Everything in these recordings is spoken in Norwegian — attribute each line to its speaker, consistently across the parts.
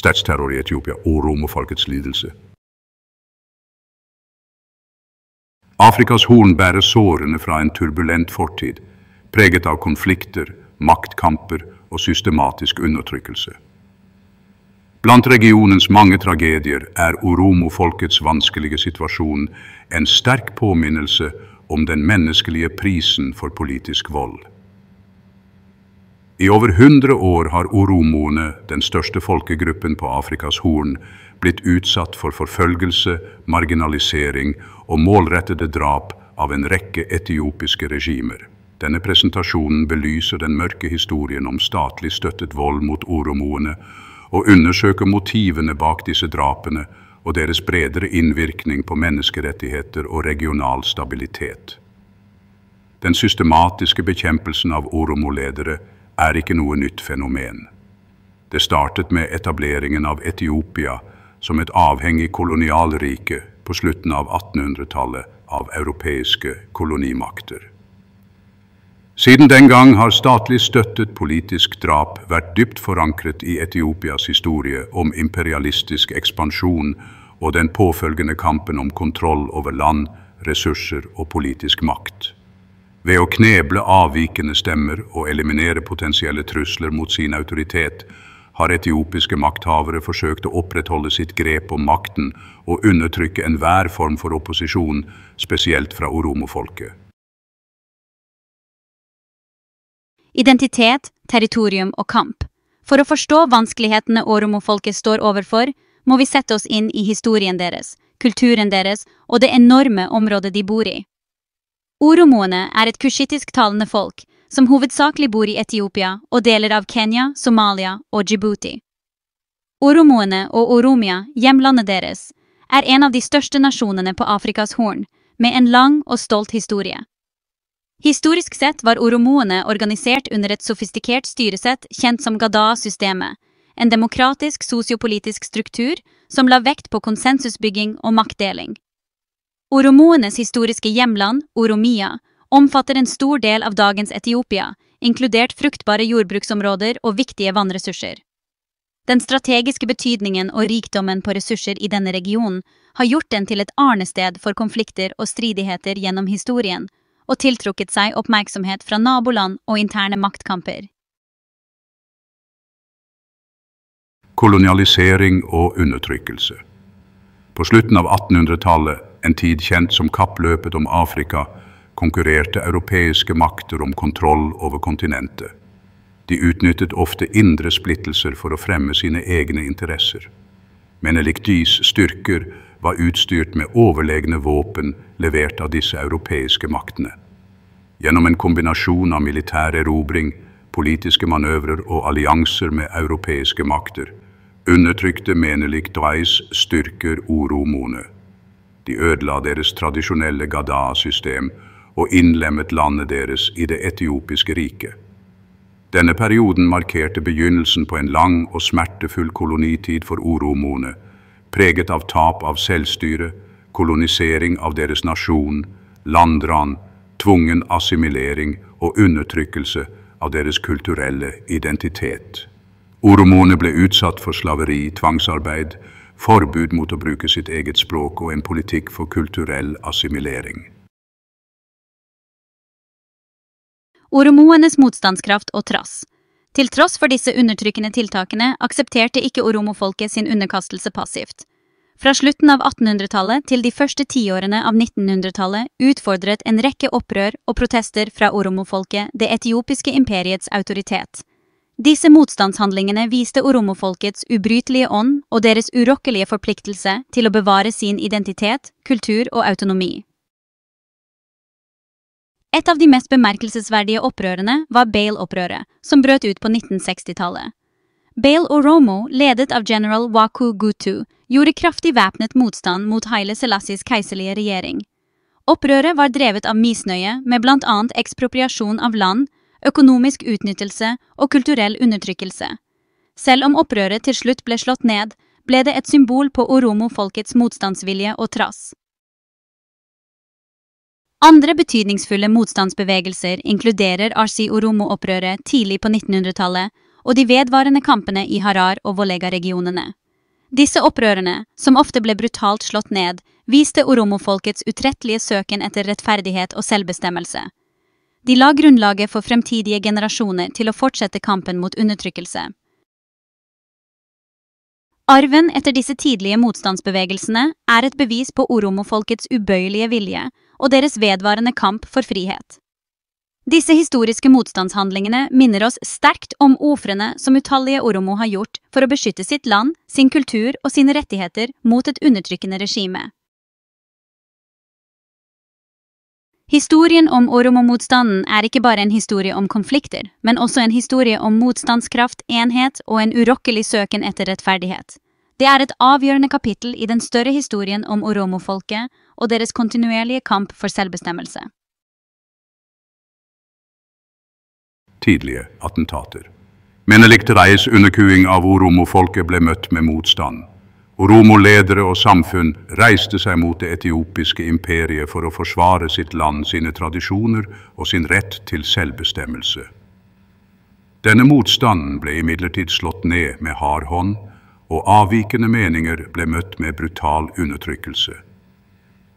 Speaker 1: statsterror i Etiopia og romerfolkets lidelse. Afrikas horn bærer sårene fra en turbulent fortid, preget av konflikter, maktkamper og systematisk undertrykkelse. Blant regionens mange tragedier er oromofolkets vanskelige situasjon en sterk påminnelse om den menneskelige prisen for politisk vold. I over 100 år har oromoene, den største folkegruppen på Afrikas horn, blitt utsatt for forfølgelse, marginalisering og målrettede drap av en rekke etiopiske regimer. Denne presentasjonen belyser den mørke historien om statlig støttet vold mot oromoene og undersøker motivene bak disse drapene og deres bredere innvirkning på menneskerettigheter og regional stabilitet. Den systematiske bekjempelsen av oromoledere er ikke noe nytt fenomen. Det startet med etableringen av Etiopia som et avhengig kolonialrike på slutten av 1800-tallet av europeiske kolonimakter. Siden den gang har statlig støttet politisk drap vært dypt forankret i Etiopias historie om imperialistisk ekspansjon og den påfølgende kampen om kontroll over land, ressurser og politisk makt. Ved å kneble avvikende stemmer og eliminere potensielle trusler mot sin autoritet, har etiopiske makthavere forsøkt å opprettholde sitt grep om makten og undertrykke enhver form for opposisjon, spesielt fra oromofolket.
Speaker 2: Identitet, territorium og kamp. For å forstå vanskelighetene oromofolket står overfor, må vi sette oss inn i historien deres, kulturen deres og det enorme området de bor i. Oromoene er et kushittisk-talende folk, som hovedsakelig bor i Etiopia og deler av Kenya, Somalia og Djibouti. Oromoene og Oromia, hjemlandet deres, er en av de største nasjonene på Afrikas horn, med en lang og stolt historie. Historisk sett var oromoene organisert under et sofistikert styresett kjent som Gada-systemet, en demokratisk sosiopolitisk struktur som la vekt på konsensusbygging og maktdeling. Oromoenes historiske hjemland, Oromia, omfatter en stor del av dagens Etiopia, inkludert fruktbare jordbruksområder og viktige vannressurser. Den strategiske betydningen og rikdommen på ressurser i denne regionen har gjort den til et arnested for konflikter og stridigheter gjennom historien, og tiltrukket seg oppmerksomhet fra naboland og interne maktkamper.
Speaker 1: Kolonialisering og undertrykkelse. På slutten av 1800-tallet, en tid kjent som kappløpet om Afrika, konkurrerte europeiske makter om kontroll over kontinentet. De utnyttet ofte indre splittelser for å fremme sine egne interesser. Menelikdys styrker var utstyrt med overlegne våpen levert av disse europeiske maktene. Gjennom en kombinasjon av militær erobring, politiske manøvrer og allianser med europeiske makter, undertrykte Menelik-Dys styrker oromoene. De ødela deres tradisjonelle Gada-system og innlemmet landet deres i det etiopiske riket. Denne perioden markerte begynnelsen på en lang og smertefull kolonitid for oromoene, preget av tap av selvstyre, kolonisering av deres nasjon, landran, tvungen assimilering og undertrykkelse av deres kulturelle identitet. Oromoene ble utsatt for slaveri, tvangsarbeid, forbud mot å bruke sitt eget språk og en politikk for kulturell assimilering.
Speaker 2: Oromoenes motstandskraft og trass. Til tross for disse undertrykkende tiltakene aksepterte ikke oromofolket sin underkastelse passivt. Fra slutten av 1800-tallet til de første tiårene av 1900-tallet utfordret en rekke opprør og protester fra oromofolket det etiopiske imperiets autoritet. Disse motstandshandlingene viste oromofolkets ubrytelige ånd og deres urokkelige forpliktelse til å bevare sin identitet, kultur og autonomi. Et av de mest bemerkelsesverdige opprørene var Bale-opprøret, som brøt ut på 1960-tallet. Bale Oromo, ledet av general Waku Gutu, gjorde kraftig væpnet motstand mot Haile Selassies keiserlige regjering. Opprøret var drevet av misnøye med blant annet ekspropriasjon av land, økonomisk utnyttelse og kulturell undertrykkelse. Selv om opprøret til slutt ble slått ned, ble det et symbol på oromo-folkets motstandsvilje og trass. Andre betydningsfulle motstandsbevegelser inkluderer RC Oromo-opprøret tidlig på 1900-tallet og de vedvarende kampene i Harar- og Vollega-regionene. Disse opprørene, som ofte ble brutalt slått ned, viste oromofolkets utrettelige søken etter rettferdighet og selvbestemmelse. De la grunnlaget for fremtidige generasjoner til å fortsette kampen mot undertrykkelse. Arven etter disse tidlige motstandsbevegelsene er et bevis på oromofolkets ubøyelige vilje og deres vedvarende kamp for frihet. Disse historiske motstandshandlingene minner oss sterkt om ofrene som utallige oromo har gjort for å beskytte sitt land, sin kultur og sine rettigheter mot et undertrykkende regime. Historien om oromo-motstanden er ikke bare en historie om konflikter, men også en historie om motstandskraft, enhet og en urokkelig søken etter rettferdighet. Det er et avgjørende kapittel i den større historien om oromo-folket og deres kontinuerlige kamp for selvbestemmelse.
Speaker 1: Tidlige attentater. Menelik Reis underkuing av oromo-folket ble møtt med motstand. Oromo-ledere og samfunn reiste seg mot det etiopiske imperiet for å forsvare sitt land, sine tradisjoner og sin rett til selvbestemmelse. Denne motstanden ble imidlertid slått ned med hard hånd, og avvikende meninger ble møtt med brutal undertrykkelse.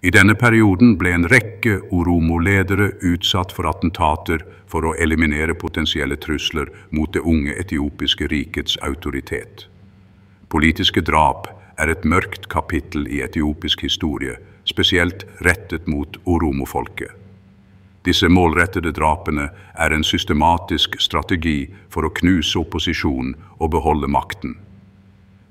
Speaker 1: I denne perioden ble en rekke oromo-ledere utsatt for attentater for å eliminere potensielle trusler mot det unge etiopiske rikets autoritet. Politiske drap er et mørkt kapittel i etiopisk historie, spesielt rettet mot oromo-folket. Disse målrettede drapene er en systematisk strategi for å knuse opposisjon og beholde makten.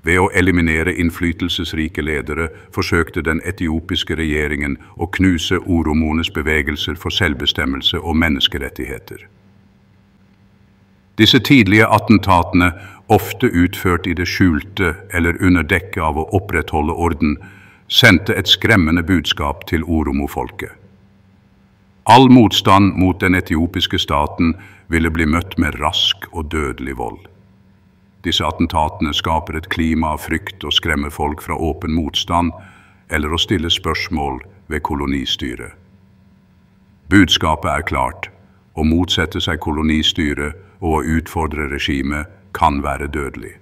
Speaker 1: Ved å eliminere innflytelsesrike ledere forsøkte den etiopiske regjeringen å knuse oromones bevegelser for selvbestemmelse og menneskerettigheter. Disse tidlige attentatene, ofte utført i det skjulte eller under dekke av å opprettholde orden, sendte et skremmende budskap til oromo-folket. All motstand mot den etiopiske staten ville bli møtt med rask og dødelig vold. Disse attentatene skaper et klima av frykt og skremmer folk fra åpen motstand eller å stille spørsmål ved kolonistyret. Budskapet er klart: å motsette seg kolonistyret og å utfordre regimet kan være dødelig.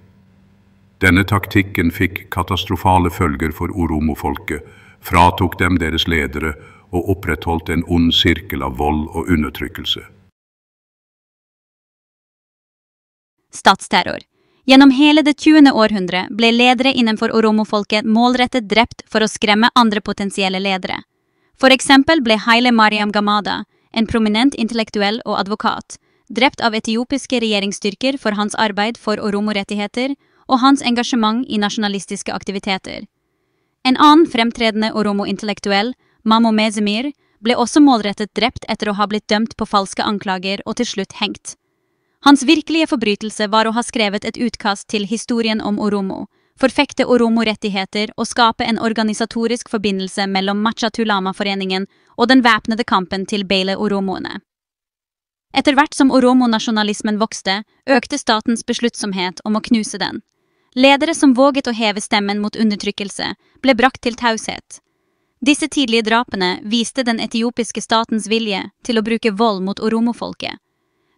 Speaker 1: Denne taktikken fikk katastrofale følger for oromo-folket, fratok dem deres ledere og opprettholdt en ond sirkel av vold og undertrykkelse.
Speaker 2: Statsterror. Gjennom hele det 20. århundre ble ledere innenfor oromo-folket målrettet drept for å skremme andre potensielle ledere. For eksempel ble Haile Mariam Gamada, en prominent intellektuell og advokat, drept av etiopiske regjeringsstyrker for hans arbeid for oromo-rettigheter og hans engasjement i nasjonalistiske aktiviteter. En annen fremtredende oromo-intellektuell, Mamo Mezemir, ble også målrettet drept etter å ha blitt dømt på falske anklager og til slutt hengt. Hans virkelige forbrytelse var å ha skrevet et utkast til historien om oromo, forfekte oromo-rettigheter og skape en organisatorisk forbindelse mellom Macha-Tulama-foreningen og den væpnede kampen til Beile oromoene. Etter hvert som oromo-nasjonalismen vokste, økte statens besluttsomhet om å knuse den. Ledere som våget å heve stemmen mot undertrykkelse, ble brakt til taushet. Disse tidlige drapene viste den etiopiske statens vilje til å bruke vold mot oromo-folket.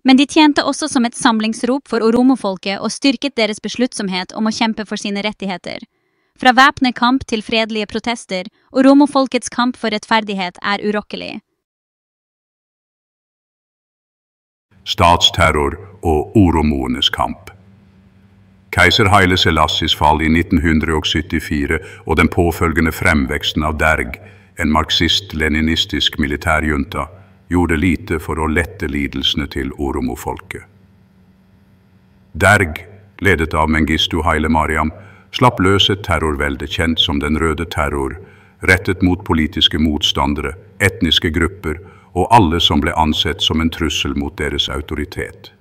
Speaker 2: Men de tjente også som et samlingsrop for oromo-folket og styrket deres besluttsomhet om å kjempe for sine rettigheter. Fra væpnet kamp til fredelige protester, oromo-folkets kamp for rettferdighet er urokkelig.
Speaker 1: Statsterror og oromoenes kamp. Keiser Haile Selassies fall i 1974 og den påfølgende fremveksten av Derg, en marxist-leninistisk militærjunta, gjorde lite for å lette lidelsene til oromo-folket. Derg, ledet av Mengistu Haile Mariam, slapp løs et terrorvelde kjent som den røde terror, rettet mot politiske motstandere, etniske grupper og alle som ble ansett som en trussel mot deres autoritet.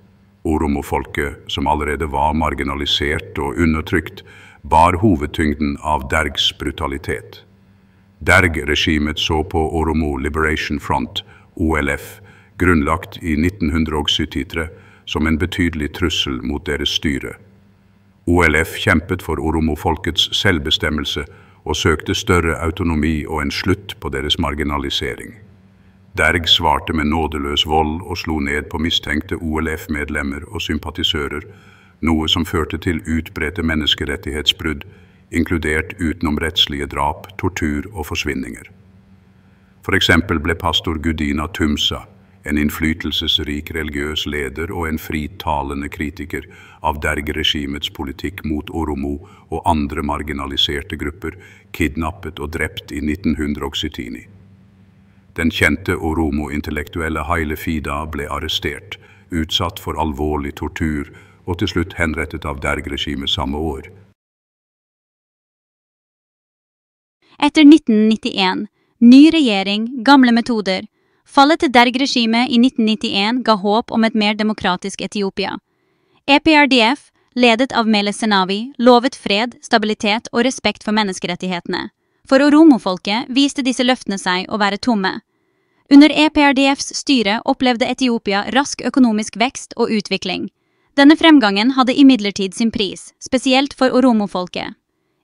Speaker 1: Oromo-folket, som allerede var marginalisert og undertrykt, bar hovedtyngden av Dergs brutalitet. Derg-regimet så på Oromo Liberation Front, OLF, grunnlagt i 1973, som en betydelig trussel mot deres styre. OLF kjempet for oromo-folkets selvbestemmelse og søkte større autonomi og en slutt på deres marginalisering. Derg svarte med nådeløs vold og slo ned på mistenkte OLF-medlemmer og sympatisører, noe som førte til utbredte menneskerettighetsbrudd, inkludert utenomrettslige drap, tortur og forsvinninger. For eksempel ble pastor Gudina Tumsa, en innflytelsesrik religiøs leder og en frittalende kritiker av Derg-regimets politikk mot Oromo og andre marginaliserte grupper, kidnappet og drept i 1970. Den kjente Oromo-intellektuelle Haile Fida ble arrestert, utsatt for alvorlig tortur og til slutt henrettet av Derg-regimet samme år.
Speaker 2: Etter 1991, ny regjering, gamle metoder. Fallet til Derg-regimet i 1991 ga håp om et mer demokratisk Etiopia. EPRDF, ledet av Meles Zenawi, lovet fred, stabilitet og respekt for menneskerettighetene. For Oromo-folket viste disse løftene seg å være tomme. Under EPRDFs styre opplevde Etiopia rask økonomisk vekst og utvikling. Denne fremgangen hadde imidlertid sin pris, spesielt for Oromo-folket.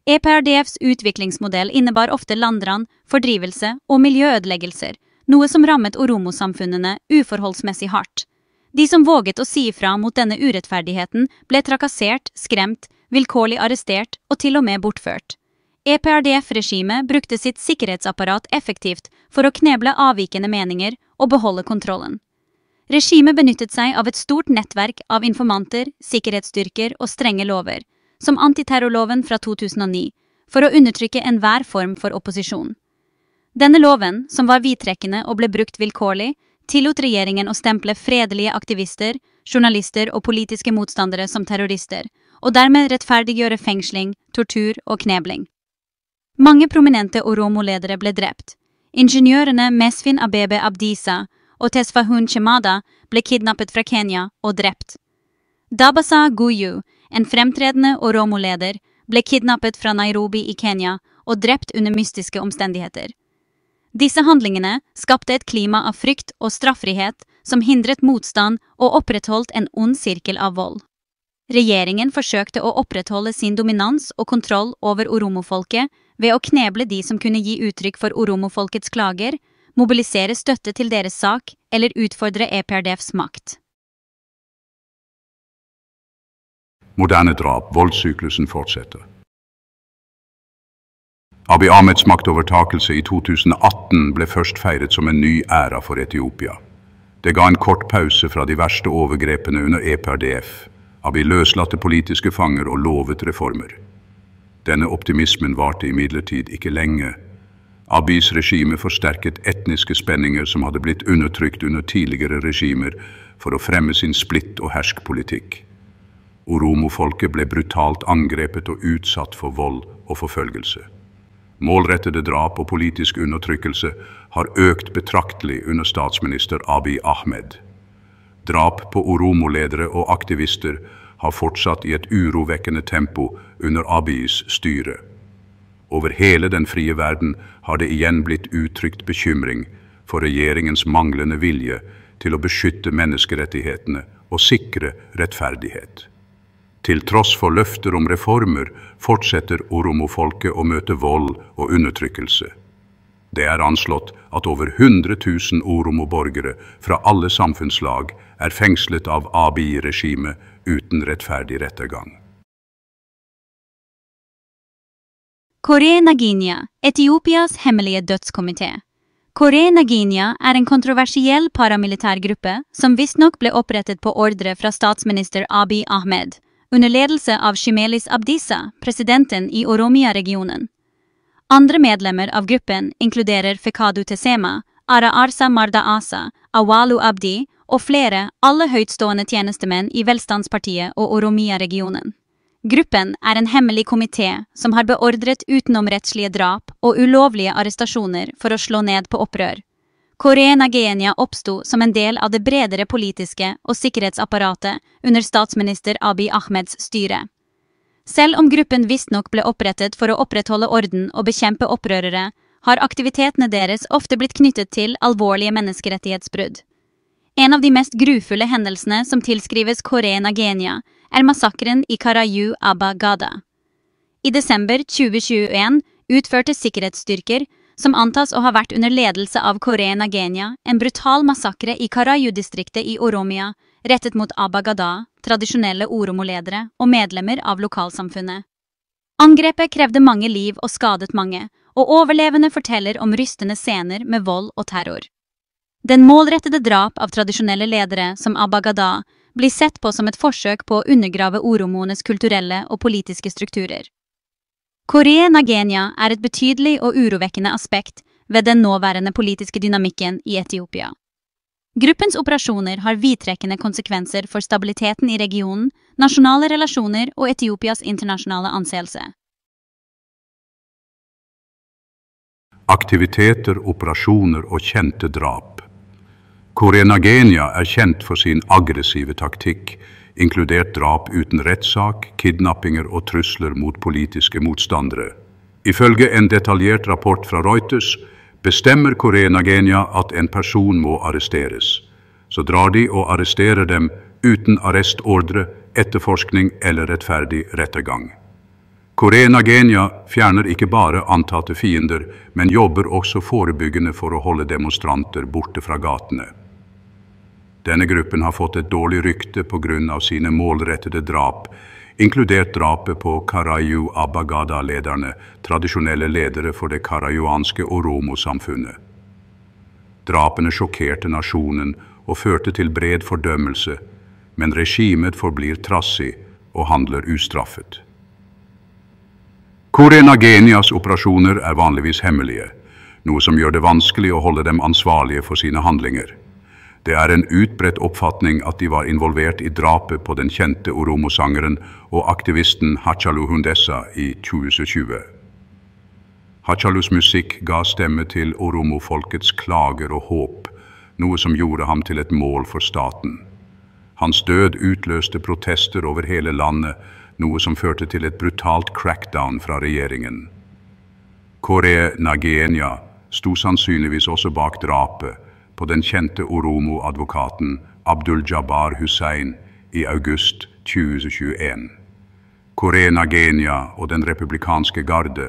Speaker 2: EPRDFs utviklingsmodell innebar ofte landran, fordrivelse og miljøødeleggelser, noe som rammet Oromo-samfunnene uforholdsmessig hardt. De som våget å si ifra mot denne urettferdigheten ble trakassert, skremt, vilkårlig arrestert og til og med bortført. EPRDF-regimet brukte sitt sikkerhetsapparat effektivt for å kneble avvikende meninger og beholde kontrollen. Regimet benyttet seg av et stort nettverk av informanter, sikkerhetsstyrker og strenge lover, som antiterrorloven fra 2009, for å undertrykke enhver form for opposisjon. Denne loven, som var vidtrekkende og ble brukt vilkårlig, tillot regjeringen å stemple fredelige aktivister, journalister og politiske motstandere som terrorister, og dermed rettferdiggjøre fengsling, tortur og knebling. Mange prominente Oromo-ledere ble drept. Ingeniørene Mesfin Abebe Abdisa og Tesfahun Chemada ble kidnappet fra Kenya og drept. Dabasa Guyu, en fremtredende Oromo-leder, ble kidnappet fra Nairobi i Kenya og drept under mystiske omstendigheter. Disse handlingene skapte et klima av frykt og straffrihet som hindret motstand og opprettholdt en ond sirkel av vold. Regjeringen forsøkte å opprettholde sin dominans og kontroll over Oromo-folket ved å kneble de som kunne gi uttrykk for Oromo-folkets klager, mobilisere støtte til deres sak eller utfordre EPRDFs makt.
Speaker 1: Moderne drap, voldssyklusen fortsetter. Abiy Ahmeds maktovertakelse i 2018 ble først feiret som en ny æra for Etiopia. Det ga en kort pause fra de verste overgrepene under EPRDF. Abiy løslatte politiske fanger og lovet reformer. Denne optimismen varte imidlertid ikke lenge. Abiys regime forsterket etniske spenninger som hadde blitt undertrykt under tidligere regimer for å fremme sin splitt- og herskpolitikk. Oromo-folket ble brutalt angrepet og utsatt for vold og forfølgelse. Målrettede drap og politisk undertrykkelse har økt betraktelig under statsminister Abiy Ahmed. Drap på Oromo-ledere og aktivister har fortsatt i et urovekkende tempo under Abiys styre. Over hele den frie verden har det igjen blitt uttrykt bekymring for regjeringens manglende vilje til å beskytte menneskerettighetene og sikre rettferdighet. Til tross for løfter om reformer fortsetter Oromo-folket å møte vold og undertrykkelse. Det er anslått at over 100 000 Oromo-borgere fra alle samfunnslag er fengslet av Abiy-regimet uten rettferdig rettergang.
Speaker 2: Kore Naginia, Etiopias hemmelige dødskomité. Kore Naginia er en kontroversiell paramilitær gruppe som visstnok ble opprettet på ordre fra statsminister Abiy Ahmed, under ledelse av Shimelis Abdisa, presidenten i Oromia-regionen. Andre medlemmer av gruppen inkluderer Fekadu Tesema, Ara Arsa Marda Asa, Awalu Abdi og flere, alle høytstående tjenestemenn i Velstandspartiet og Oromia-regionen. Gruppen er en hemmelig komité som har beordret utenomrettslige drap og ulovlige arrestasjoner for å slå ned på opprør. Kore Naginia oppsto som en del av det bredere politiske og sikkerhetsapparatet under statsminister Abiy Ahmeds styre. Selv om gruppen visstnok ble opprettet for å opprettholde orden og bekjempe opprørere, har aktivitetene deres ofte blitt knyttet til alvorlige menneskerettighetsbrudd. En av de mest grufulle hendelsene som tilskrives Kore Naginia er massakren i Karayu Abba Gada. I desember 2021 utførte sikkerhetsstyrker, som antas å ha vært under ledelse av Kore Naginia, en brutal massakre i Karayu-distriktet i Oromia, rettet mot Abba Gada, tradisjonelle oromoledere og medlemmer av lokalsamfunnet. Angrepet krevde mange liv og skadet mange, og overlevende forteller om rystende scener med vold og terror. Den målrettede drap av tradisjonelle ledere som Abba Gada blir sett på som et forsøk på å undergrave oromoenes kulturelle og politiske strukturer. Koré Nagenya er et betydelig og urovekkende aspekt ved den nåværende politiske dynamikken i Etiopia. Gruppens operasjoner har vidtrekkende konsekvenser for stabiliteten i regionen, nasjonale relasjoner og Etiopias internasjonale anseelse.
Speaker 1: Aktiviteter, operasjoner og kjente drap. Koré Nagenya er kjent for sin aggressive taktikk, inkludert drap uten rettssak, kidnappinger og trusler mot politiske motstandere. Ifølge en detaljert rapport fra Reuters bestemmer Koré Nagenya at en person må arresteres. Så drar de og arresterer dem uten arrestordre, etterforskning eller rettferdig rettergang. Koré Nagenya fjerner ikke bare antatte fiender, men jobber også forebyggende for å holde demonstranter borte fra gatene. Denne gruppen har fått et dårlig rykte på grunn av sine målrettede drap, inkludert drapet på Karayu Abba Gada-lederne, tradisjonelle ledere for det karajuanske Oromo-samfunnet. Drapene sjokkerte nasjonen og førte til bred fordømmelse, men regimet forblir trassig og handler ustraffet. Koré Nagenyas operasjoner er vanligvis hemmelige, noe som gjør det vanskelig å holde dem ansvarlige for sine handlinger. Det er en utbredt oppfatning at de var involvert i drapet på den kjente Oromo-sangeren og aktivisten Hachalu Hundessa i 2020. Hachalus musikk ga stemme til Oromo-folkets klager og håp, noe som gjorde ham til et mål for staten. Hans død utløste protester over hele landet, noe som førte til et brutalt crackdown fra regjeringen. Koré Nagenya sto sannsynligvis også bak drapet på den kjente Oromo-advokaten Abdul Jabbar Hussein i august 2021. Koré Nagenya og den republikanske garde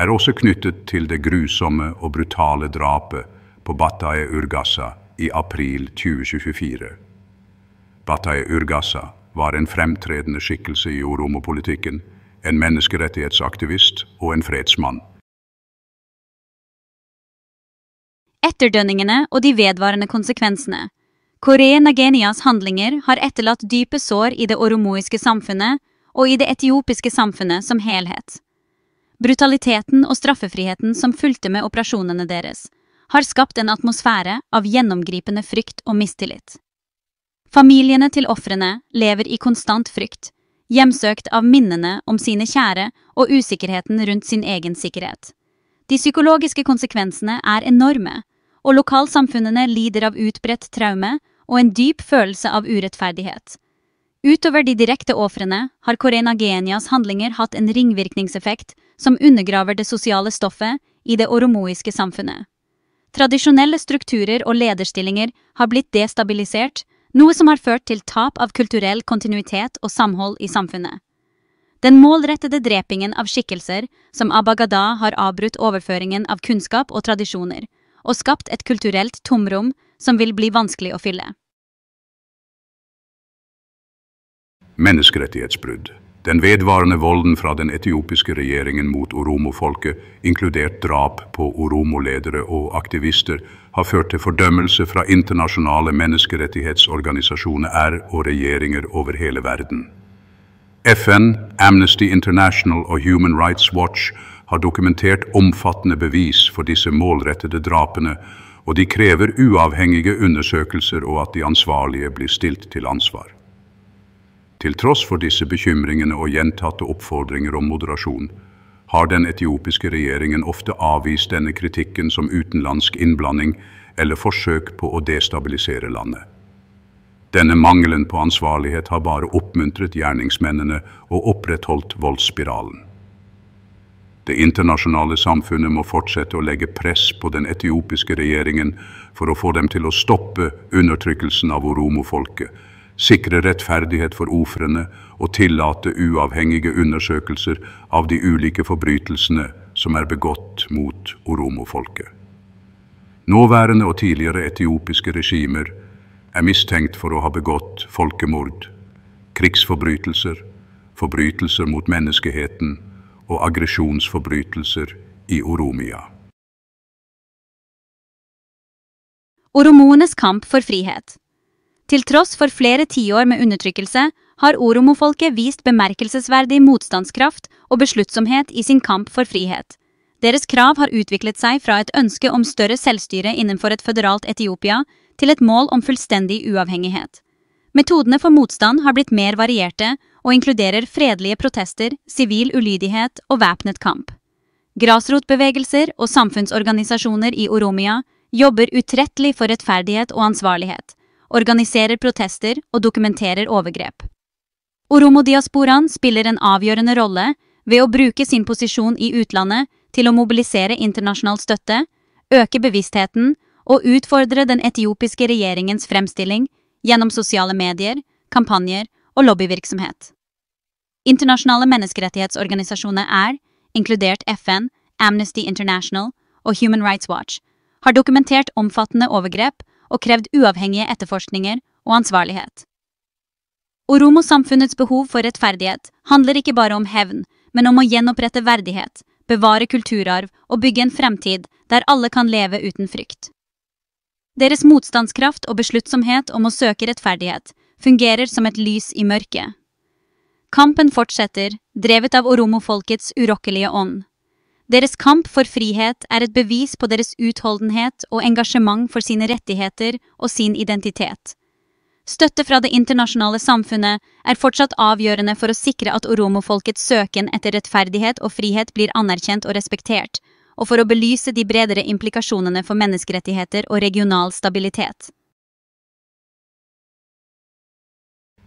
Speaker 1: er også knyttet til det grusomme og brutale drapet på Bataye Urgassa i april 2024. Bataye Urgassa var en fremtredende skikkelse i Oromo-politikken, en menneskerettighetsaktivist og en fredsmann.
Speaker 2: Etterdønningene og de vedvarende konsekvensene. Koré Nagenyas handlinger har etterlatt dype sår i det oromoiske samfunnet og i det etiopiske samfunnet som helhet. Brutaliteten og straffefriheten som fulgte med operasjonene deres, har skapt en atmosfære av gjennomgripende frykt og mistillit. Familiene til ofrene lever i konstant frykt, hjemsøkt av minnene om sine kjære og usikkerheten rundt sin egen sikkerhet. De psykologiske konsekvensene er enorme, og lokalsamfunnene lider av utbredt traume og en dyp følelse av urettferdighet. Utover de direkte ofrene har Koré Nagenyas handlinger hatt en ringvirkningseffekt som undergraver det sosiale stoffet i det oromoiske samfunnet. Tradisjonelle strukturer og lederstillinger har blitt destabilisert, noe som har ført til tap av kulturell kontinuitet og samhold i samfunnet. Den målrettede drepingen av skikkelser, som Abba Gada har avbrutt overføringen av kunnskap og tradisjoner, og skapt et kulturelt tomrom som vil bli vanskelig å fylle.
Speaker 1: Menneskerettighetsbrudd. Den vedvarende volden fra den etiopiske regjeringen mot Oromo-folket, inkludert drap på Oromo-ledere og aktivister, har ført til fordømmelse fra internasjonale menneskerettighetsorganisasjoner og regjeringer over hele verden. FN, Amnesty International og Human Rights Watch har dokumentert omfattende bevis for disse målrettede drapene, og de krever uavhengige undersøkelser og at de ansvarlige blir stilt til ansvar. Til tross for disse bekymringene og gjentatte oppfordringer om moderasjon, har den etiopiske regjeringen ofte avvist denne kritikken som utenlandsk innblanding eller forsøk på å destabilisere landet. Denne mangelen på ansvarlighet har bare oppmuntret gjerningsmennene og opprettholdt voldsspiralen. Det internasjonale samfunnet må fortsette å legge press på den etiopiske regjeringen for å få dem til å stoppe undertrykkelsen av Oromo-folket, sikre rettferdighet for ofrene og tillate uavhengige undersøkelser av de ulike forbrytelsene som er begått mot Oromo-folket. Nåværende og tidligere etiopiske regimer er mistenkt for å ha begått folkemord, krigsforbrytelser, forbrytelser mot menneskeheten og aggresjonsforbrytelser i Oromia.
Speaker 2: Oromoenes kamp for frihet. Til tross for flere tiår med undertrykkelse, har oromofolket vist bemerkelsesverdig motstandskraft og besluttsomhet i sin kamp for frihet. Deres krav har utviklet seg fra et ønske om større selvstyre innenfor et føderalt Etiopia til et mål om fullstendig uavhengighet. Metodene for motstand har blitt mer varierte og inkluderer fredelige protester, sivil ulydighet og væpnet kamp. Grasrotbevegelser og samfunnsorganisasjoner i Oromia jobber utrettelig for rettferdighet og ansvarlighet, organiserer protester og dokumenterer overgrep. Oromo-diasporaen spiller en avgjørende rolle ved å bruke sin posisjon i utlandet til å mobilisere internasjonal støtte, øke bevisstheten og utfordre den etiopiske regjeringens fremstilling gjennom sosiale medier, kampanjer og lobbyvirksomhet. Internasjonale menneskerettighetsorganisasjoner inkludert FN, Amnesty International og Human Rights Watch, har dokumentert omfattende overgrep og krevd uavhengige etterforskninger og ansvarlighet. Oromo-samfunnets behov for rettferdighet handler ikke bare om hevn, men om å gjenopprette verdighet, bevare kulturarv og bygge en fremtid der alle kan leve uten frykt. Deres motstandskraft og besluttsomhet om å søke rettferdighet fungerer som et lys i mørket. Kampen fortsetter, drevet av oromofolkets urokkelige ånd. Deres kamp for frihet et bevis på deres utholdenhet og engasjement for sine rettigheter og sin identitet. Støtte fra det internasjonale samfunnet fortsatt avgjørende for å sikre at oromofolkets søken etter rettferdighet og frihet blir anerkjent og respektert, og for å belyse de bredere implikasjonene for menneskerettigheter og regional stabilitet.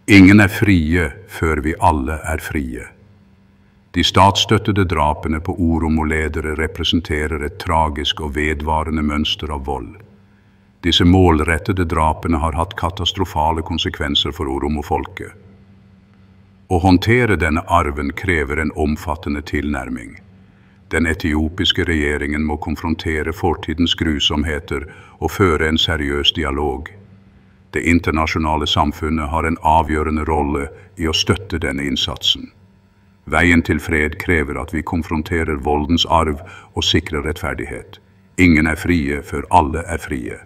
Speaker 1: Ingen frie før vi alle frie. De statsstøttede drapene på oromoledere representerer et tragisk og vedvarende mønster av vold. Disse målrettede drapene har hatt katastrofale konsekvenser for oromofolket. Å håndtere denne arven krever en omfattende tilnærming. Den etiopiske regjeringen må konfrontere fortidens grusomheter og føre en seriøs dialog. Det internasjonale samfunnet har en avgjørende rolle i å støtte denne innsatsen. Veien til fred krever at vi konfronterer voldens arv og sikrer rettferdighet. Ingen frie før alle frie.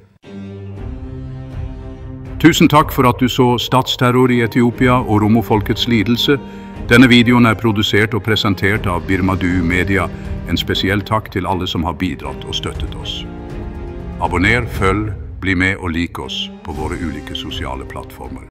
Speaker 1: Tusen takk for at du så statsterror i Etiopia og oromofolkets lidelse. Denne videoen produsert og presentert av Birmadu Media. En spesiell takk til alle som har bidratt og støttet oss. Abonner, følg, bli med og lik oss på våre ulike sosiale plattformer.